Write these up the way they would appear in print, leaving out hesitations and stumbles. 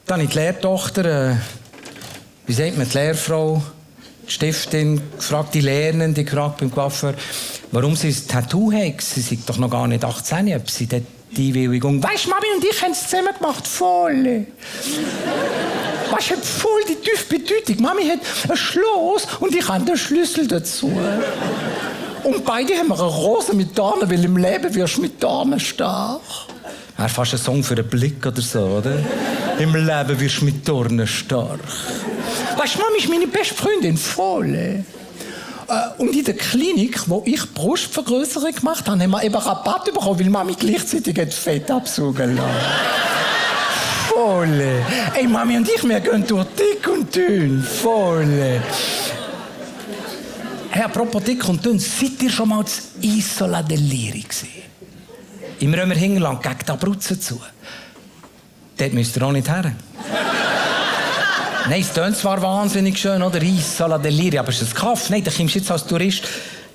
Dann habe ich die Lehrtochter, wie sagt man, die Lehrfrau, die Stiftin, gefragt, die Lernende, gefragt beim Coiffeur, warum sie ein Tattoo hat. Sie sind doch noch gar nicht 18, ob sie dort die Einwilligung. Weisst du, Mami und ich haben es zusammen gemacht, voll. Weisst du, hat voll die tiefe Bedeutung. Mami hat ein Schloss und ich habe den Schlüssel dazu. Und beide haben wir eine Rose mit Dornen, weil im Leben wirst du mit Dornen stark. Wäre fast ein Song für einen Blick oder so, oder? Im Leben wirst du mit Dornen stark. Weisst du, Mami ist meine beste Freundin, voll. Und in der Klinik, wo ich Brustvergrößerung gemacht habe, haben wir eben Rabatt bekommen, weil Mami gleichzeitig Fett absaugen lassen. Voll. Ey, Mami und ich, wir gehen durch dick und dünn. Voll. Hey, apropos dick und dünn, seid ihr schon mal in Isola del Liri gewesen? Im Römer Hinterland, gegen die Abruzzen zu. Dort müsst ihr auch nicht her. Nein, es klingt zwar wahnsinnig schön, oder? Isola del Liri, aber es ist ein Kaff. Nein, da kommst du jetzt als Tourist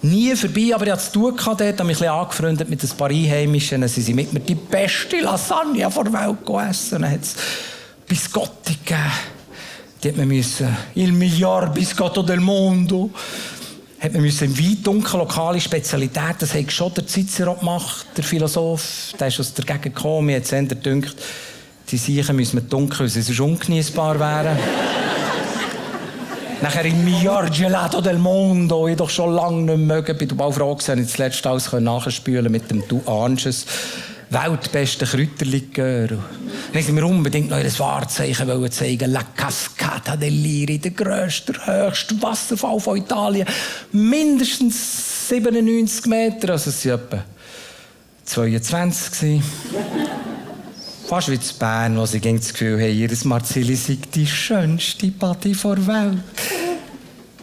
nie vorbei, aber ich hatte es zu tun dort, habe mich ein bisschen angefreundet mit ein paar Einheimischen. Sie sind mit mir die beste Lasagne der Welt gegessen. Dann hat es Biscotti gegeben. Die hat man müssen, il miglior biscotto del mondo. Hat man müssen im Weindunkel lokale Spezialität, das hat schon der Cicero gemacht, der Philosoph. Der ist aus der Gegend gekommen, mir hat es eher gedacht, die Siechen müssen wir dunkel, weil sie sonst ungenießbar wären. Nachher im Miglior Gelato del Mondo, ich doch schon lange nicht mögen. Bin du auch froh gewesen, ich das letzte alles nachspülen mit dem Du ahnst es. Weltbeste Kräuterlikör. Dann sind wir unbedingt noch ein Wahrzeichen zeigen. La Cascata del Liri, der grösste, höchste Wasserfall von Italien. Mindestens 97 Meter, also es waren etwa 22. Fast wie in Bern, wo sie das Gefühl haben, ihr Marzili sei die schönste Party der Welt.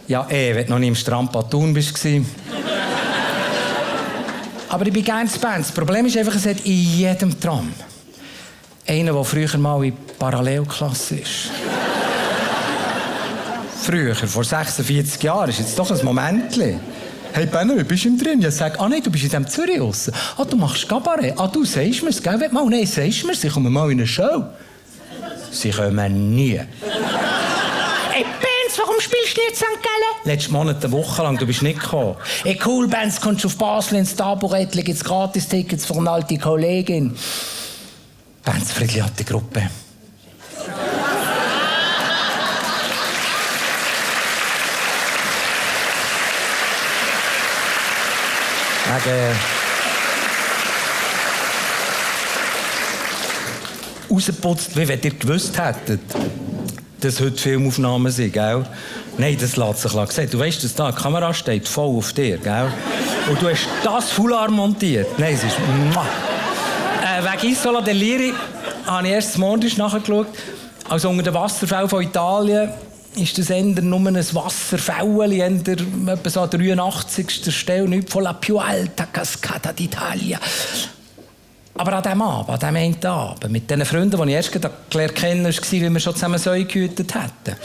Ja, wenn du noch nicht im Strandbad Thun warst. Aber ich bin gerne zu Bern. Das Problem ist einfach, es hat in jedem Tram einen, der früher mal in Parallelklasse ist. Früher, vor 46 Jahren, ist jetzt doch ein Momentchen. Hey Benno, bist du drin? Ich sage, nein, du bist in diesem Zürich raus. Du machst Kabarett. Du sagst mir's, gell? Nein, sagst mir's, ich komme mal in eine Show. Sie kommen nie. Hey Benz, warum spielst du nicht St. Gallen? Letzten Monat, eine Woche lang, du bist nicht gekommen. Hey cool, Benz, kommst du auf Basel ins Taburettli, gibt's Gratis-Tickets für eine alte Kollegin. Benz, Friedli hat die Gruppe. Rausgeputzt, wie wenn ihr gewusst hättet, dass heute Filmaufnahmen sind, gell? Nein, das lässt sich sehen. Du weißt, dass da eine Kamera steht, voll auf dir, gell? Und du hast das Foulard montiert. Nein, es ist... wegen Isola del Liri habe ich erst morgens nachgeschaut. Also unter den Wasserfällen von Italien ist das eher nur ein Wasserfällchen, etwa so an der 83. Stelle, nicht von la più alta cascata d'Italia. Aber an diesem Abend, an diesem einen Abend, mit den Freunden, die ich erst gelernt kennen, war, wie wir schon zusammen Säue gehütet hätten.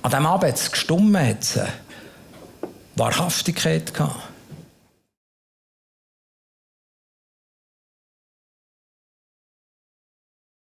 An diesem Abend hat es gestummt, hat es Wahrhaftigkeit gehabt.